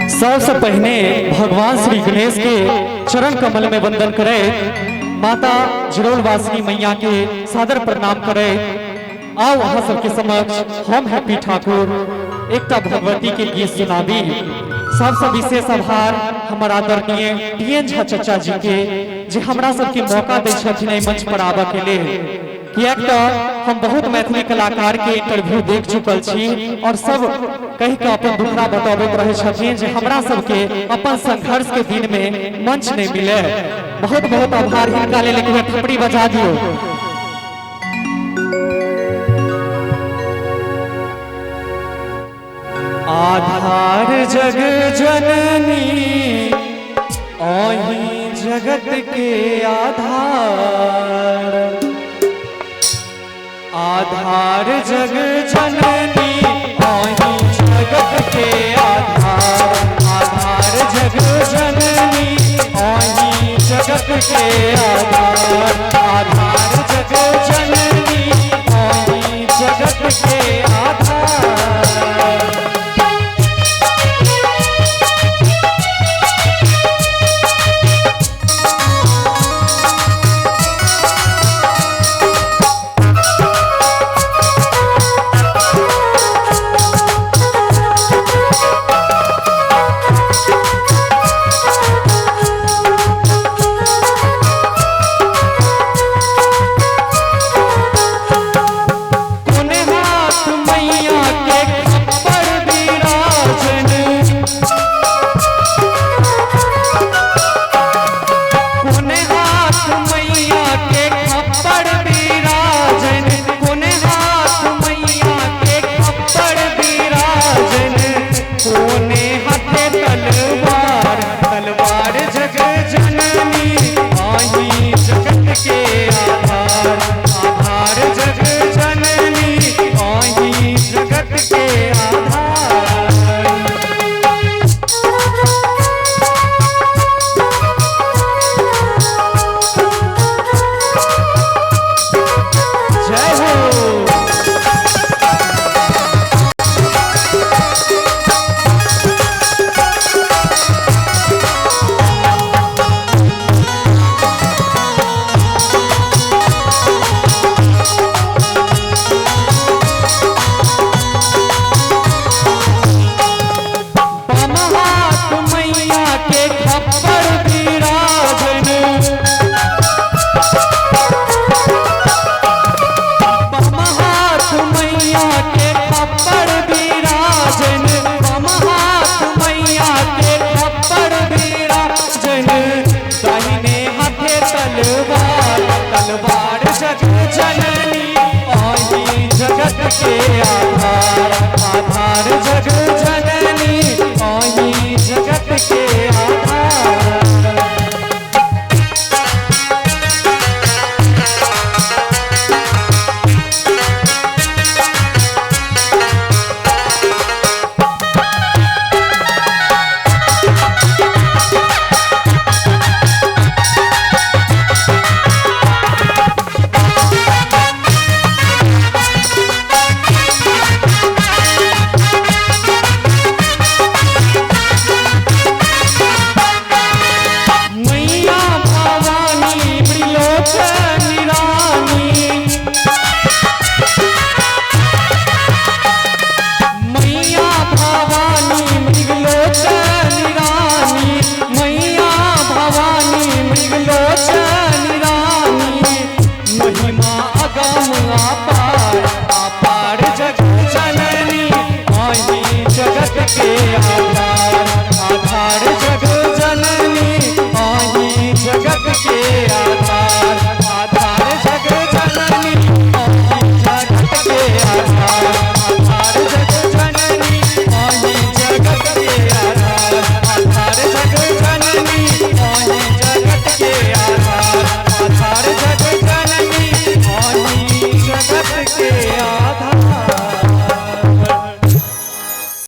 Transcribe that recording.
सबसे पहने भगवान श्री गणेश के चरण कमल में वंदन करे, माता जिरोल वासिनी मैया के सादर प्रणाम करे। आओ अहाँ सबके समक्ष हम हैप्पी ठाकुर एकटा भगवती के गीत सुनाबी। सबसे विशेष आभार हमर आदरणीय टीएन झा चचा जी के, जे हमरा सबके मौका दै छथिन एहि मंच पर आबऽ के लेल। किएक तऽ हम बहुत मैथिली कलाकार के इंटरव्यू देख चुकल छी और सब कहि के अपन दुखड़ा बतबैत रहे छथिन जे हमरा सबके अपन संघर्ष के दिन में मंच नहीं मिले। बहुत बहुत आभार हिनका लेल, एक बेर थपड़ी बजा दियौ। आधार जग जननी अहीं जगत के आधार, आधार जग जननी अहीं जगत के आधार, आधार जग जननी अहीं जगत के आधार, आधार जग जननी अहीं जगत के आधार। तलवार, तलवार जग जननी अहीं जगत के आधार।